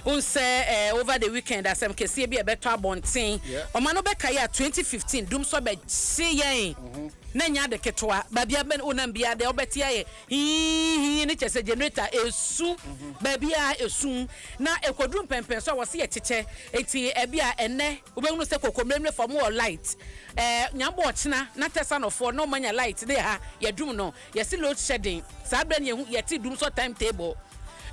Wohu sɛ eh, over the weekend asɛm kɛseɛ bi a ɛbɛtɔ abɔnten. Ɔma no bɛkae a 2015 dum sɔ bɛkye yɛn. Na ɛnyɛ ade ketewa. Baabi a wonam biara deɛ wobɛte ayɛ hiihii ne kyɛ sɛ generator ɛsu. Baabi a ɛsu. Na ɛkɔduru mpɛmpɛn so a wɔse yɛkyekyɛ. Enti ɛbi a ɛnnɛ wobɛhunu sɛ kokommeremmerefoɔ wɔn wɔ light. Eh, nyambɔ ɔkyena na tɛsanɔfoɔ na wɔanya light ne ha yɛdum no. Yɛse load shedding. Saa berɛ no yɛhu yɛte dum sɔ time table.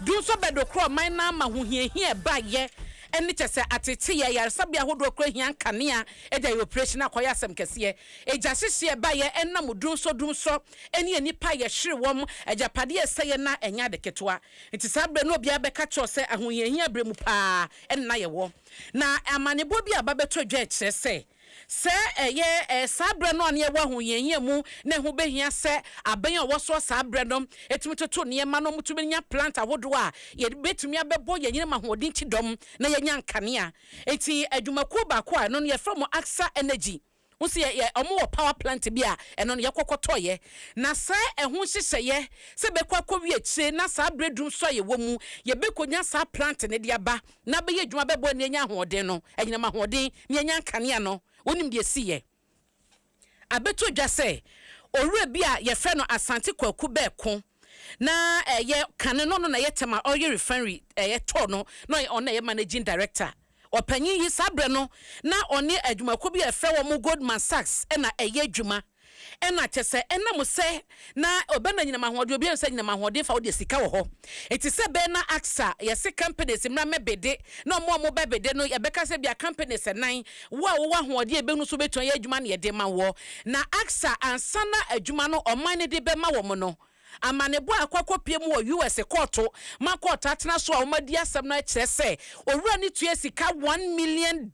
Dum sɔ bɛdo korɔ ɔman no ama ahohiahia ɛbaeɛ ɛne kyɛ sɛ ateteeɛ, ayaresabea ahodoɔ koraa hia nkanea de ayɛ operation akɔyɛ asɛm kɛseɛ. Egya hyehyeɛ ɛbaeɛ ɛnam dum sɔ dum sɔ ɛne nnipa a yɛhwere wɔn, agyapadeɛ ɛsɛeɛ na ɛnyɛ ade ketewa. Nti saa berɛ no obiara bɛka kyerɛ wo sɛ ahohiahia berɛ mu paa ɛna na yɛwɔ. Na amanebɔ bi a aba bɛtɔ dwa ɛkyerɛ sɛ Sɛ ɛyɛ saa berɛ no a na yɛwɔ ahohiahia mu na ɛho bɛhia sɛ aban a ɔwɔ soɔ saa berɛ no tumi toto nneɛma na wɔtumi nya plant ahodoɔ a yɛbɛtumi abɛbɔ yɛn anyinam ahoɔden kyidɔm na yɛanya nkanea. Enti adwumakuo baako a ɛno no yɛfrɛ wɔn Aksa Energy, wo sɛ yɛ wɔn wɔ power plant bi a ɛno no yɛkɔ kɔtɔeɛ. Na sɛ ɛho nhyehyɛeɛ sɛ bɛkɔ akɔwie akyire na saa berɛ duru nso a yɛwɔ mu yɛbɛkɔnya saa plant no de aba na abɛyɛ adwuma bɛboa na yɛanya ahoɔden no, anyinam ahoɔden na yɛanya nkanea no, wonim deɛ ɛsiiɛ? Abɛtɔ dwa sɛ, owura bi a yɛfrɛ no Asante Kwaku Bɛɛko, na ɛyɛ kane no ɔno na ɛyɛ Tema Oil Refinery ɛyɛ tɔ no, na ɔyɛ ɔno na ɛyɛ managing director. Ɔpanyin yi, saa berɛ no, na ɔne adwumakuo bi a yɛfrɛ wɔn Goldman Sachs na ɛyɛ adwuma. Ɛna kyɛ sɛ ɛnam sɛ na ɔbɛ na nyinam ahoɔden obiara nim sɛ nyinam ahoɔden fa wo deɛ sika wɔ hɔ nti sɛ bɛ na aksa yɛse companies mmra mɛ bede na ɔmo a ɔmo bɛ bede no yɛbɛka sɛ bia companies ɛnan wo a wowɔ ahoɔden a ɛbɛhunu so wobɛtumi ayɛ adwuma na yɛde ma woɔ na aksa ansa na adwuma no ɔman no de bɛma wɔn no amanebɔ a akɔ akɔpie mu wɔ US kɔɔto ma kɔɔto atena so a wɔn adi asɛm no kyerɛ sɛ owura no tua sika $1 million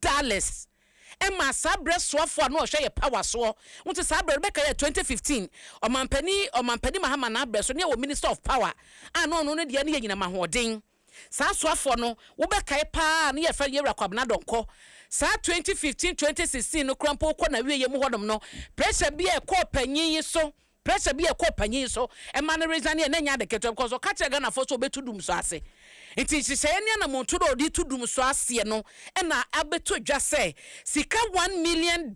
Ɛmaa saa berɛ soafoɔ a na ɔhwɛ yɛ power soɔ nti saa berɛ no bɛka yɛ 2015 ɔmanpanin ɔmanpanin Mahama n'abrɛ so ne yɛwɔ minister of power a na ɔno ne deɛ no yɛ nyinam ahoɔden saa soafoɔ no wobɛkae paa a ne yɛfrɛ no Yɛwura Kwabena Donkor saa 2015 2016 no koraa mpo wokɔ n'awieɛ mu hɔnom no pressure bi a ɛkɔɔ panyin yi so Pressure bi a ɛkɔɔ panyin yi so ma no resign na ɛnyɛ ade ketewa because ɔka kyerɛɛ Ghanafoɔ sɛ ɔbɛtu dumsɔ ase. Nti nhyehyɛeɛ ne anamontu no a ɔde retu dumsɔ aseɛ no na abɛtɔ dwa sɛ sika $1 million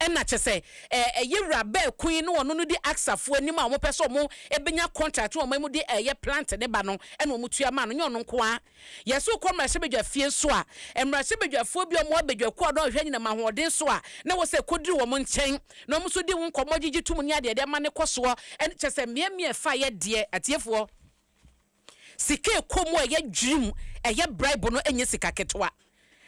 na kyerɛ sɛ ɛyɛ wura Berko yi ne ɔno no di AXA foɔ anim a wɔpɛ sɛ wɔbɛnya contract wɔ ɔman mu de ɛyɛ plant ne ba no na wɔtua maa no, nyɛ ɔno nko ara. Yɛse wokɔ mmarahyɛbadwa fie nso a, mmarahyɛbadwafoɔ bi a wɔwɔ abadwakuo a na wɔhwɛ anyinam ahoɔden so a na ɛwɔ sɛ ɛkɔduru wɔn nkyɛn na wɔn nso di ho nkɔmmɔ gyegye tom ne adeade ama no kɔ soɔ ɛne kyerɛ sɛ mmeammea ɛfa yɛ deɛ atiefoɔ sika ɛkɔ mu a ɛyɛ dwirim ɛyɛ bribe no ɛnyɛ sika ketewa.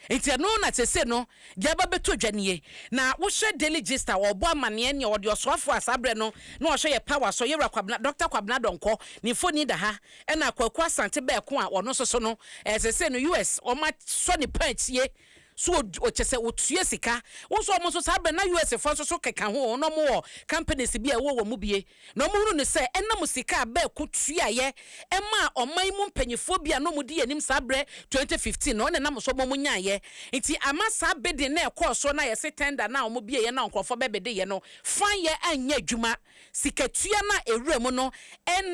Nti ɛno na seesei no deɛ aba bɛtɔ dwa nie. Na wohwɛ Daily Gist a ɔrebɔ amaneɛ nea ɔde ɔsoafoɔ a saa berɛ no na ɔhwɛ yɛ power so Yɛwura Kwabena Doctor Kwabena Donkor ne mfoni da ha ɛna Kwaku Asante Bɛɛko a ɔno nso so no ɛɛ seesei no US wɔn asɔ ne paakyie so kyɛ sɛ ɔtua sika wo nso wɔn nso saa berɛ na US foɔ nso so keka ho na wɔn wɔ companies bi a ɛwɔ wɔn mu bie Na wɔhunuu no sɛ ɛnam sika a Berko tuaeɛ maa ɔman yi mu mpanimfoɔ bi a na wɔdi anim saa berɛ 2015 no na ɛnam so ma wɔnyaeɛ. Nti ama saa bidding no a ɛkɔɔ soɔ no a yɛse tender no a wɔbieeɛ no a nkurɔfoɔ bɛbideeɛ no fanyɛ anyɛ adwuma. Sikatua no a ɛwura mu no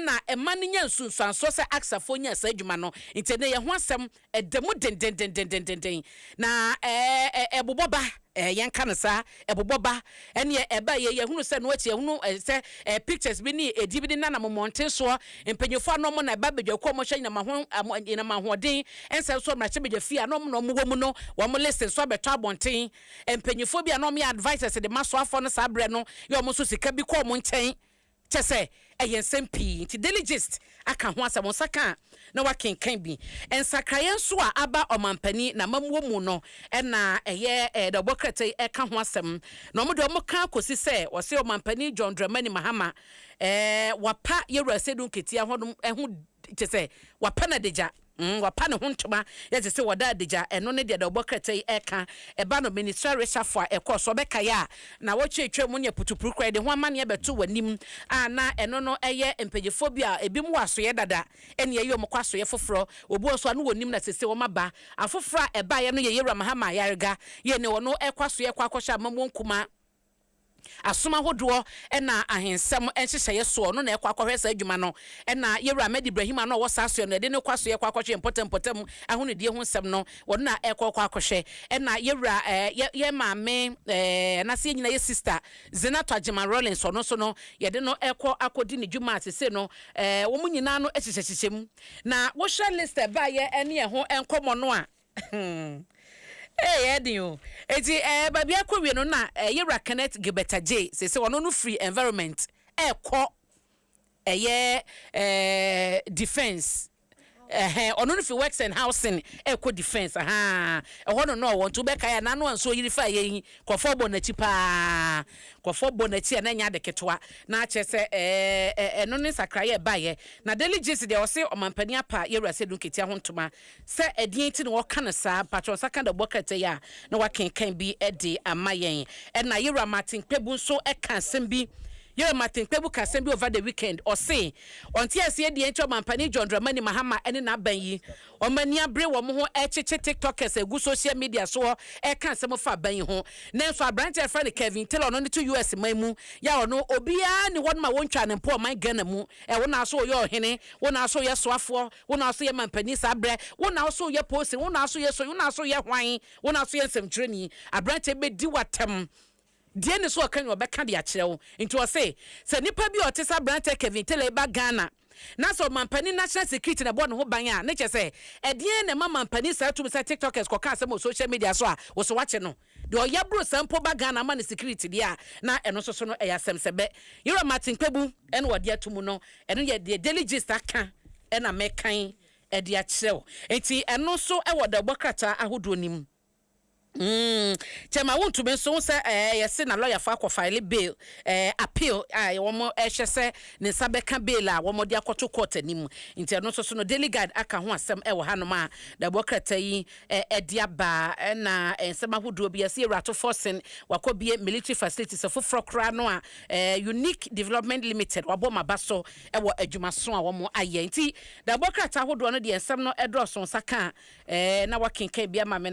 na ɛma no nya nsunsuansoɔ sɛ AXA foɔ nyaa saa adwuma no. Nti ɛnnɛ yɛn ho asɛm ɛda mu dendendendendenden na ɛbobɔ ba, yɛnka no saa, ɛbobɔ ba. Ɛneɛ ɛba yɛ yɛhunu sɛ no akyi yɛhunu sɛ pictures bi ne ɛdi bi ne nanam mmɔnten soɔ, mpanyinfoɔ a na wɔn na ɛba badwakuo a wɔhyɛ nyinam aho nyinam ahoɔden nsɛm so mmarahyɛ badwa fie a na wɔn na wɔn wɔ mu no wɔn list nso abɛtɔ abɔnten. Mpanyinfoɔ bi a na wɔn yɛ advisers de ma soafoɔ no saa berɛ no yɛ wɔn nso sika bi kɔ wɔn nkyɛn. Kyerɛ sɛ, ɛyɛ nsɛm pii nti Daily Gist aka ho asɛm. Wo nsa ka a, na woakenkan bi. Nsakraeɛ nso a aba ɔmampanin n'amammuo mu no na ɛyɛ dawubɔ krataa yi ɛka ho asɛm. Na wɔn deɛ wɔka kɔsi sɛ wɔse ɔmampanin John Dramani Mahama wapa Yɛwura Seidu Nketia hɔnom ho kyerɛ sɛ wapa no adagya. Wapa ne ho ntoma yɛ te sɛ wɔda adagya, ɛno ne deɛ dawubɔ krataa yi reka. Ɛba no ministerial reshuffle a ɛkɔɔ so, ɔbɛkae a, nnawɔtwe a atwam ne aputupuru koraa yɛde ho amanneɛ bɛto w'anim a na ɛno no yɛ mpanyinfoɔ bi a ebinom wɔ asoeɛ dada ɛne ɛyɛ wɔn kɔ asoeɛ foforɔ, obi wɔ nso a na wɔnnim na seesei wɔn aba. Afoforɔ a ɛbaeɛ no yɛ Yewura Mahama Ayariga, yɛ ne ɔno rekɔ asoeɛ kɔ akɔhyɛ amammuo nkumaa. Asom ahodoɔ na ahensɛm nhyehyɛeɛ soɔ no na ɛkɔ akɔhwɛ saa adwuma no. Ɛna Yɛwura Ahmed Ibrahim a na ɔwɔ saa soɛ no, yɛde no kɔ asoeɛ kɔ akɔhwɛ mpɔtam mpɔtam ahonidie ho nsɛm no, ɔno na ɛkɔ kɔ akɔhwɛ. Ɛna Yɛwura eh, yɛ, yɛ maame eh, anaasɛ yɛn nyinaa yɛ sista Zenato Agyeman Rawlings, ɔno nso no, yɛde no ɛkɔ akɔdi ne dwuma a sese no eh, wɔn nyinaa no hyehyɛhyehyɛ mu. Na wohwɛ list a ɛbaeɛ ne ɛho nkɔmmɔ no a, Ee, ɛyɛ den o. Enti ɛɛ baabi akɔ wie no na ɛɛ yɛwura Kenneth Gilbert Adjei sese ɔno no firi environment ɛɛkɔ ɛyɛ ɛɛ defence ɛhɛn ɔno no firi works and housing ɛɛkɔ defence ahaa ɛhɔ no na ɔwɔ nti wobɛkae a n'ano a nsuo yiri faa yɛ yi nkurɔfoɔ bɔ n'akyi paa nkurɔfoɔ bɔ n'akyi a na ɛnyɛ ade ketewa na akyerɛ sɛ ɛɛ ɛno ne nsakraeɛ ɛbaeɛ na Daily Gist deɛ ɔse ɔmampanin apa yɛwura Seidu Nketia ho ntoma Sɛ ɛdeɛn nti na wɔka no saa? Mpakyɛw nsa ka dawubɔ krataa yi a na wakenkan bi de ama yɛn. Ɛna Yewura Martin Kpebu nso ka asɛm bi. Yewura Martin Kpebu ka asɛm bi over the weekend. Ɔse ɔnte aseɛ deɛ nti Ɔmanpanin John Dramani Mahama ne n'aban yi wɔn ani abere wɔn ho rekyekye tiktokers a ɛgu social media soɔ reka asɛm fa aban yi ho. Nanso aberanteɛ a yɛfrɛ no Kevin Taylor ɔno ne te US man mu yɛ a ɔno obiara nni hɔ nom a wɔntwaa no mpo ɔman Ghana mu. Wo na so woyɛ ɔhene, wo na so woyɛ soafoɔ, Wo na so yɛ manpanin saa berɛ, wo na so yɛ posin, wo na so yɛ so, wo na so yɛ hwan, wo na so yɛ nsɛmtwerɛni. Aberanteɛ bɛdi w'atɛm. Deɛ ne so ɔka nyina ɔbɛka de akyerɛ wo. Nti ɔse, sɛ nipa bi a ɔte sɛ aberanteɛ Kevin Taylor yi ba Ghana, na sɛ ɔmanpanin national security na ɛbɔ ne ho ban a, ne kyerɛ sɛ, ɛdeɛn na ɛma manpanin saa tumi sɛ tiktokers kɔka asɛm wɔ social media so a, wo so wakye no? Deɛ ɔyɛ boro saa mpo ba Ghana ama no security deɛ a, na ɛno nso so no ɛyɛ asɛm sɛ bɛ. Yɛwura Martin Kpebu ɛna ɔde ato mu no, ɛno yɛ deɛ Daily Gist aka ɛna mekan ɛde akyerɛ wo. Nti ɛno nso ɛwɔ dawubɔ krataa ahodoɔ no mu. Mm, kyɛ ma wontumi nso wo sɛ ɛɛ yɛse na lɔyafoɔ akɔ file bail ɛɛ appeal a wɔn ɛhwɛ sɛ ne nsa bɛka bail a wɔn de akɔto court anim. Nti ɛno nso so no Daily Guide aka ho asɛm ɛwɔ hanom a dawubɔ krataa yi de aba na nsɛm ahodoɔ bi ɛsɛ Ewura Forson wakɔ bie military facilities foforɔ koraa no a Unique Development Limited wabɔ ma ba so wɔ adwumaso a wɔn ayɛ. Nti dawubɔ krataa ahodoɔ no deɛ nsɛm no ɛdɔɔso nsa ka na wakenkan bi ama me.